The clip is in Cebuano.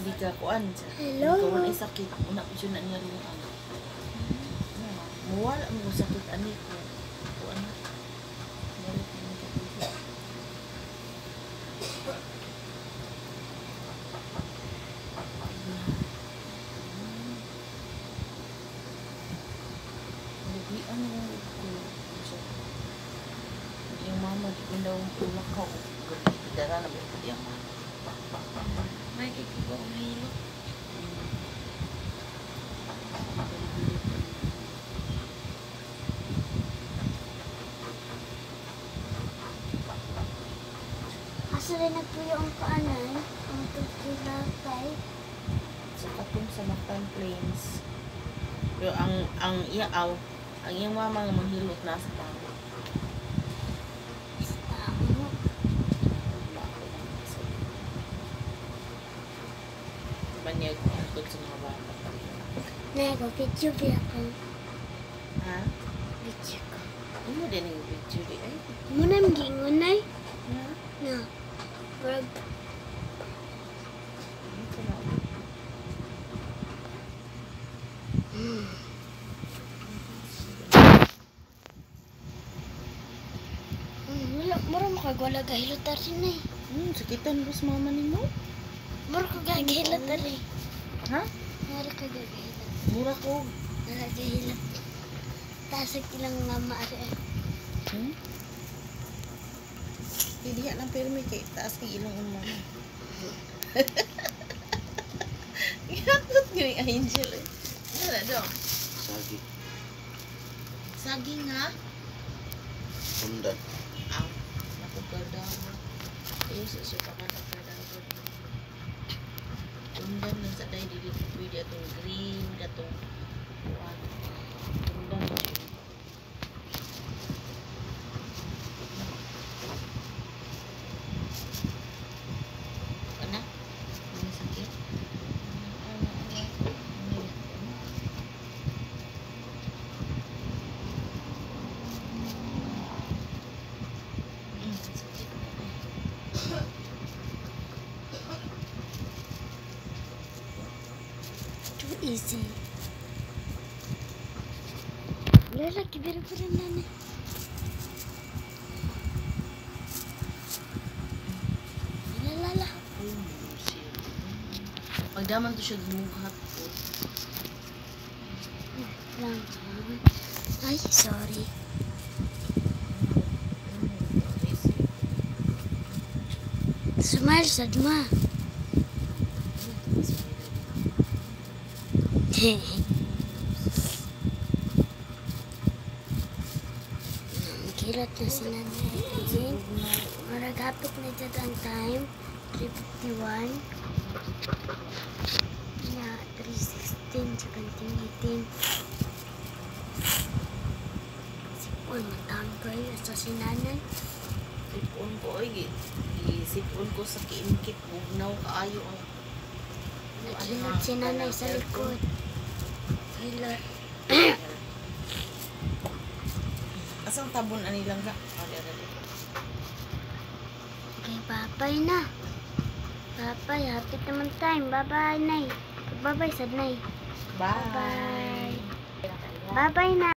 Hindi ka kuan. Hello. Hindi ka wala sakit. Una ko siya na niya rin ang. Muwala mo sakit ani ko. Kuan. Wala ko ni kapit. Lugian mo ko siya. Yung mama, di ko daw ulak ka. Dara na ba yung mama? May kikuha ang hilot. Asa rin nagpuyo ang kaanan? Ang tugkilakay. Sa katong sa Mactan Plains. Pero ang iya aw, ang iyang mama nga manghilot na sa tao. Sa tao. Banyag hangtod sa mga bata. Nego, video biya ko. Ha? Video ko. Imo din ang picture di ay. Muna giingon ay. Ha? Na. Murag Ito na. Wala, mura mo kag wala gahilot rin ay. Sakitan boss mama nimo? Mura ko gahilot rin. Ha? Mura ka gahilot. Mura ko. Mura gahilot. Tasag ilang mama ari. Hmm? Hindi lang pirmi kay taas kay ilong ang mama. Gihakot gani angel eh. Ano na dong? Sagi. Saging ha? Sundan. Aw, naku kadawa. Ayun sa siya pa kadawa. Undan lang sa day dili ko pwede atong green katong kuan. Undan na siya. Ana? Ano sakit? Ano, ano, ano? Sakit na eh. Too easy. Wala lagi bira-bira na na. Lala. Oh, shit. Pagdaman to siya gimughat ko. Lang. Ay, sorry. Smile sad ma. Kilot na si Nanay Jane. Marag hapit na dyan ang time. 3:51. Na 3:16, 17:18. Sipon, matang ko yun. So si Nanay. Sipon ko ay sipon ko sa kiinkit bugnaw kaayo ang Naghilot si Nanay sa likod. Hilot. Asang tabon ani lang ka? Ah, dere. Okay, bye-bye na. Bye-bye. Hapit naman time. Bye-bye, Nay. Bye-bye, sad, Nay. Bye. Bye. Bye-bye na.